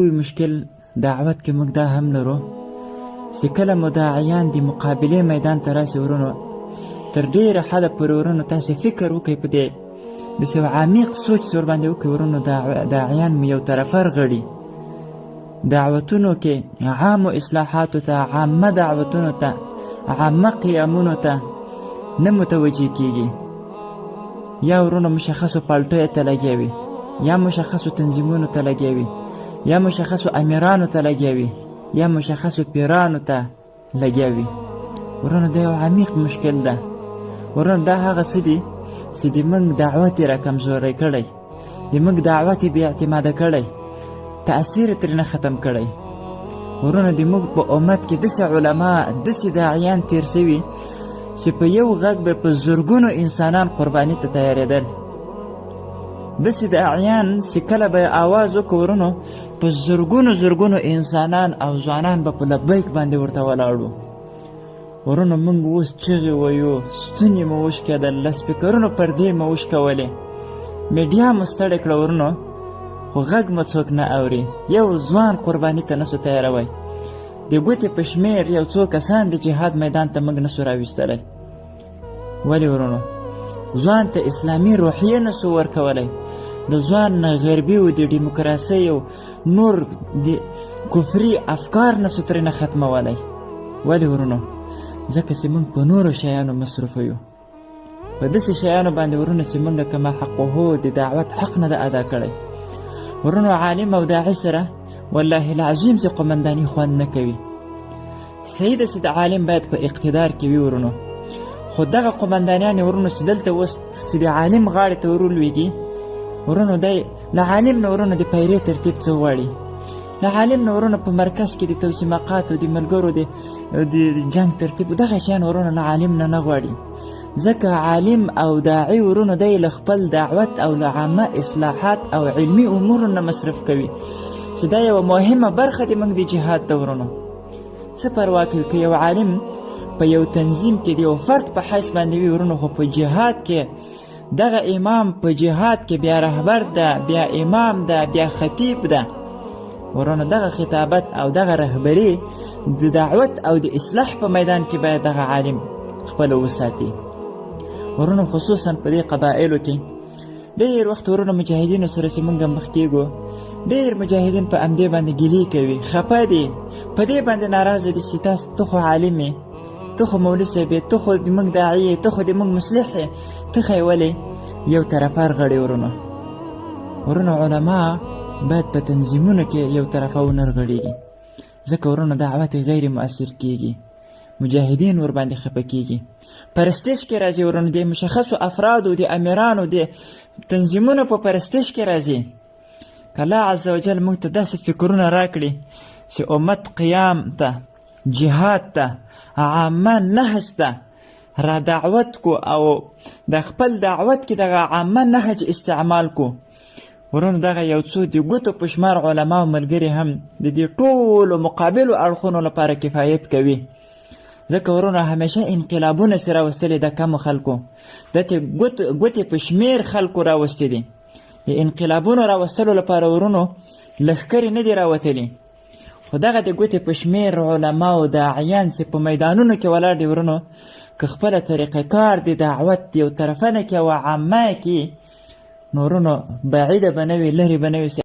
لوی مشکل دعوت کې موږ دا هم لرو چې کله مو داعیان د مقابلې میدان ته راشي ورونو، تر ډېره حده پورې ورونو تاسې فکر وکړئ، په دې داسې یو عمیق سوچ چې ورباندې وکړئ ورونو، داعیان مو یو طرفه رغړي دعوتونو کې، عامو اصلاحاتو ته، عامه دعوتونو ته، عامه قیامونو ته نه متوجه کیږي. یا ورونو مشخصو پالټیو ته لګیا وي، یا مشخصو تنظیمونو ته لګیا وي، یا مشخصو امیرانو ته لګیا وي، یا مشخصو پیرانو ته لګیا وي. ورونو دا یو عمیق مشکل ده. ورونو دا هغه څه دي چې د موږ دعوت یې را کمزوری کړی، د موږ دعوت یې بې اعتماده کړی، تاثیر یې ترېنه ختم کړی. ورونو د موږ په امت کې داسې علما، داسې داعیان تیر سوي چې په یو غږ به په زرګونو انسانان قرباني ته تیارېدل. داسې داعیان چې کله به یې آواز وکړ ورونو، په زرګونو زرګونو انسانان او ځوانان به په لبیک باندې ورته ولاړ وو. ورونو موږ اوس چغې ویو، ستوني مو وشکېدل، له سپیکرونو پردې مو وشکولې، میډیا مو ستړې کړه ورونو، خو غږ مو څوک نه اوري. یو ځوان قرباني ته نسو تیاروی، د ګوتې په شمېر یو څو کسان د جهاد میدان ته موږ نسو راویستلی. ولې ورونو ځوان ته اسلامي روحیه نسو ورکولی؟ د ځوان نه غربي او د دیموکراسۍ او نور د کفري افکار نسو ترېنه ختمولی. ولې ورونو؟ ځکه چې موږ په نورو شیانو مصروف یو، په داسې شیانو باندې ورونو چې موږ کما حقه د دعوت حق نه ده ادا کړی. ورونو عالم او داعي سره والله العظیم چې قومنداني خوند نه کوي. صحیح ده چې د عالم باید په اقتدار کې وي ورونو، خو دغه قومندانیان ورونو چې دلته اوس چې د عالم غاړې ته ورولوېږي ورونو، دی له عالم نه ورونو د پیرې ترتیب څه غواړي؟ له عالم نه ورونو په مرکز کې د توسیمقاتو د ملګرو د جنګ ترتیب دغه شیان ورونو له عالم نه نه غواړي. ځکه عالم او داعي ورونو دی له خپل دعوت او له عامه اصلاحات او علمي امورو نه مصرف کوي، چې دا یوه مهمه برخه د موږ د جهاد ده. ورونو څه پروا کوي که یو عالم په یو تنظیم کې د یو فرد په حیث باندې وي ورونو، خو په جهاد کې دغه امام په جهاد کې بیا رهبر ده، بیا امام ده، بیا خطیب ده. ورونو دغه خطابت او دغه رهبري د دعوت او د اصلاح په میدان کې باید دغه عالم خپله وساتي. ورونو خصوصا په دې قبایلو کې ډېر وخت ورونو مجاهدینو سره چې موږ مخ کېږو، ډېر مجاهدین په همدې باندې ګیلې کوي، خفه دي، په دې باندې ناراضه دي چې تاسو ته خو عالم یې، ته خو مولوي صاحب یې، ته خو د موږ داعي یې، ته خو د موږ مصلح یې، ته خو یې ولې یو طرفه رغړې؟ ورونو ورونو علما باید په تنظیمونو کې یو طرفه ونه رغړېږي، ځکه ورونو دعوت یې غیر مؤثر کېږي، مجاهدین ورباندې خفه کېږي، پرستش کې راځي. ورونو د مشخصو افرادو، د امیرانو، د تنظیمونو په پرستش کې راځي. که الله عز وجل موږ ته داسې فکرونه راکړي چې امت قیام ته، جهاد ته، عامه نهج ته را دعوت کو او د خپل دعوت کې دغه عامه نهج استعمال کو، ورونو دغه یو څو د ګوتو په شمار علما او ملګري هم د دې ټولو مقابلو اړخونو لپاره کفایت کوي. ځکه ورونو همیشه انقلابونه چې راوستلي د کمو خلکو، د ګوتې په شمیر خلکو راوستي دي. د انقلابونو راوستلو لپاره ورونو لښکرې نه دي راوتلي، خو دغه د ګوتې په شمیر علما او داعیان چې په میدانونو کې ولاړ دي ورونو، که خپله طریقه کار د دعوت یو طرفه نه کې او عامه کې، نو ورونو بعیده به نه وي، لرې به نه وي.